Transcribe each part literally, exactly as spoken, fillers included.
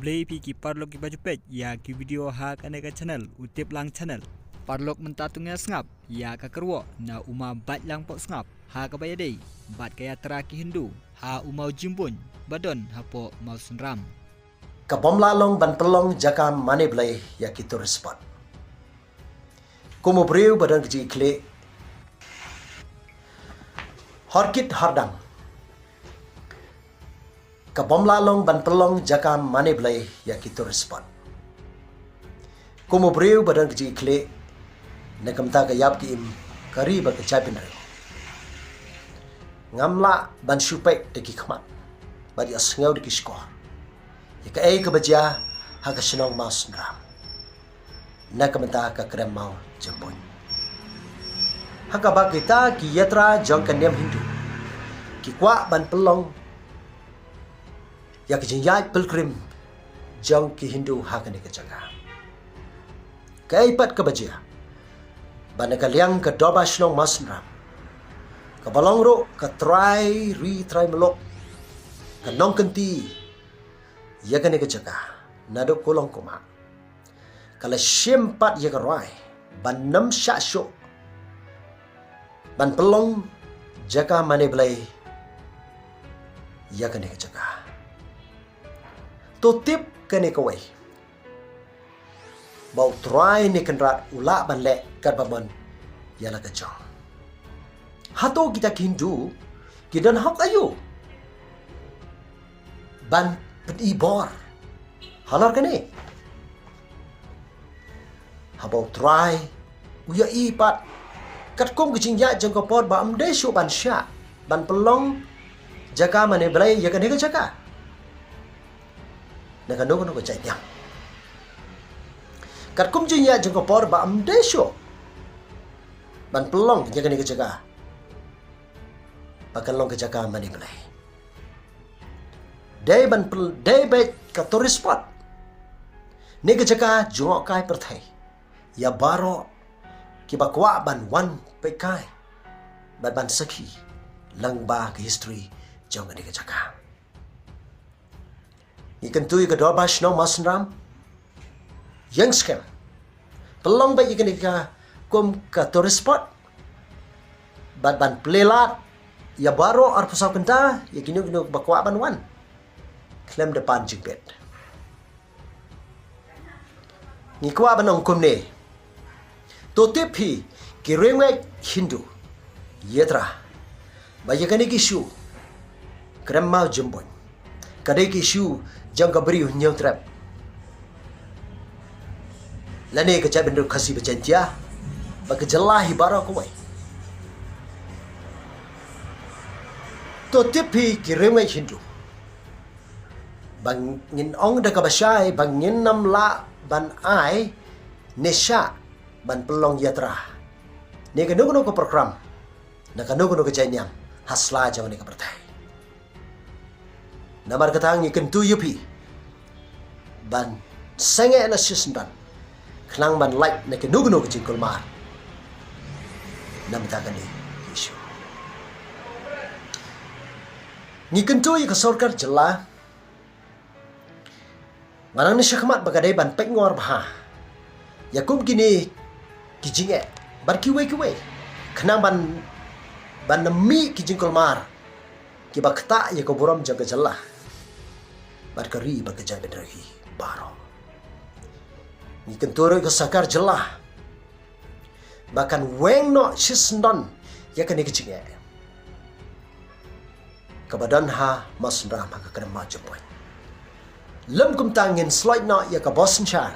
Khublei phi ki paralok kiba ju peit ïa ki video ha kane ka channel, U Tip Lang Channel. Paralok, mynta to ngin sngap ïa ka kyrwoh na u Ma Baitlang Pohsngap ha kaba ïadei bad ka ïatra ki Hindu ha u Mawjymbuin ba don hapoh Mawsynram. Ka bym lah long ban pynlong jaka mane blei ïa ki tourist spot. Kum u briew ba don ka jingkitkhlieh, hor kit hor dang, ka bym lah long ban pynlong jaka mane blei ïa ki tourist spot. Kum u briew ba don ka jingkitkhlieh, na ka bynta ka ïap ka im, ka ri bad ka jaitbynriew, ngam lah ban shu peit da ki khmat bad ïohsngew da ki shkor ïa kaei kaba jia ha ka shnong Mawsynram na ka bynta ka krem Mawjymbuin, ha kaba kita ki ïatra jong ka niam Hindu ki kwah ban pynlong ïa ka jingïaid pilgrim jong ki Hindu ha kane ka jaka. Kaei pat kaba jia, ba na ka liang ka Dorbar Shnong Mawsynram, kaba long ruh ka trai ri trai muluk, ka nongkynti ïa kane ka jaka naduh kulong kumah, ka la shim pat ïa ka rwai ban nym shah shuh ban pynlong jaka mane blei ïa kane ka jaka. To tip kane kawei, ba U Trai ne Kynrad u lah ban leh katba mon ïa la ka jong. Hato kita ki Hindu ki don hok aïu ban pyni bor halor kane? Haba U Trai u ïohi pat katkum ka jingïaid jong ka por ba ym dei shuh ban shah ban pynlong jaka mane blei ïa kane ka jaka na kano kano ka jaitbynriew. Katkum jingïaid jong ka por ba ym dei shuh ban pynlong ïa kane ka jaka ba kan long ka jaka mane blei. Dei ban pynl-, dei beit ka tourist spot ne ka jaka jngohkai pyrthei ïa baroh kiba kwah ban wan peitkai bad ban sakhi lyngba ka history jong kane ka jaka. Ngi kyntu ïa ka Dorbar Shnong Mawsynram, ïeng skhem pynlong beit ïa kane ka kum ka tourist spot bad ban plie lad ïa baroh arphew saw kynta ïa kino kino ba kwah ban wan khlem da pan jingbit. Ngi kwah ban ong kumne, to tip hi ki riewngeit Hindu, ïa trai ba ïa kane ka issue krem Mawjymbuin ka dei ka issue jong ka bri u Hynñiewtrep lane ka jaitbynriew Khasi bad Jaiñtia bad ka jylla hi baroh kawei. To tip hi ki riewngeit Hindu ba ngin ong da kaba shai ba ngin nym lah ban ai ne shah ban pynlong ïa trai ne kano kano ka program na kano kano ka jaitbynriew ha sla jong kane ka pyrthei. Namar kata ngi kyntu ïa phi ban sangeh na shisyndon khnang ban lait na kano kano ka jingkulmar na ka bynta kane ka issue. Ngi kyntu ïa ka sorkar jylla ba nang ne shakhmat ba ka dei ban peit ngor bha ïa kum kine ki jingeh bad kiwei kiwei khnang ban, ban nym mih ki jingkulmar kiba ktah ïa ka burom jong ka jylla bad ka ri bad ka jaitbynriew hi baroh. Ngi kyntu ruh ïa ka sorkar jylla ba kan weng noh shisyndon ïa kane ka jingeh kaba don ha Mawsynram ha ka krem Mawjymbuin. Lym kumta ngin sloit noh ïa ka bor synshar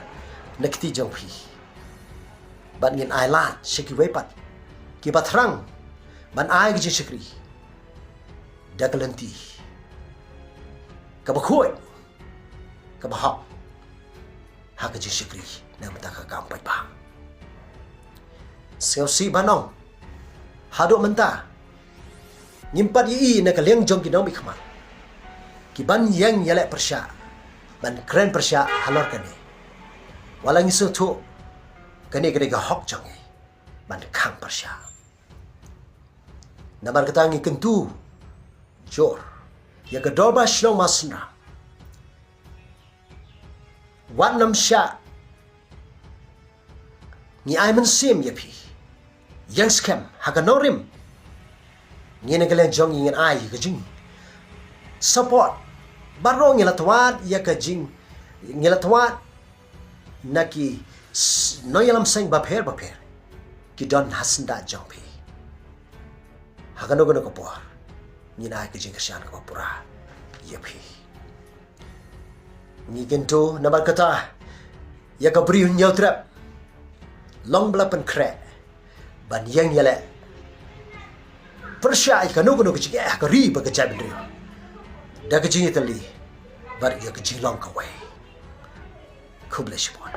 na kti jong phi bad ngin ai lad sha kiwei pat kiba thrang ban ai ka jingshakri da ka lynti kaba khuid kaba hok ha ka jingshakri na ka bynta ka kam paidbah. Sngewsih ban ong haduh mynta ngim pat ïohi na ka liang jong ki nongmihkhmat ki ban ïeng ïaleh pyrshah ban kren pyrshah halor kane. Wat la ngi sngewthuh kane ka dei ka hok jong ngi ban khang pyrshah. Namar kata ngi kyntu jur ïa ka Dorbar Shnong Mawsynram Wat nym shah. Ngi ai mynsiem ïa phi. Ïeng skhem ha ka nongrim. Ngi na ka liang jong ngi ngin ai ïa ka jing support. Baroh ngi la twad ïa ka jing, ngi la twad na ki nongïalam seng bapher bapher ki don ha syndah jong phi. Ha kano kano ka por ngin ai ka jingkyrshan kaba pura ïa phi. Ngi kyntu namar kata ïa ka briew Hynñiewtrep, long ba la pynkhreh ban ïeng ïaleh pyrshah ïa kano kano ka jingeh ha ka ri bad ka jaitbynriew da ka jingïatylli bad ïa ka jinglong kawei. Khublei shibun.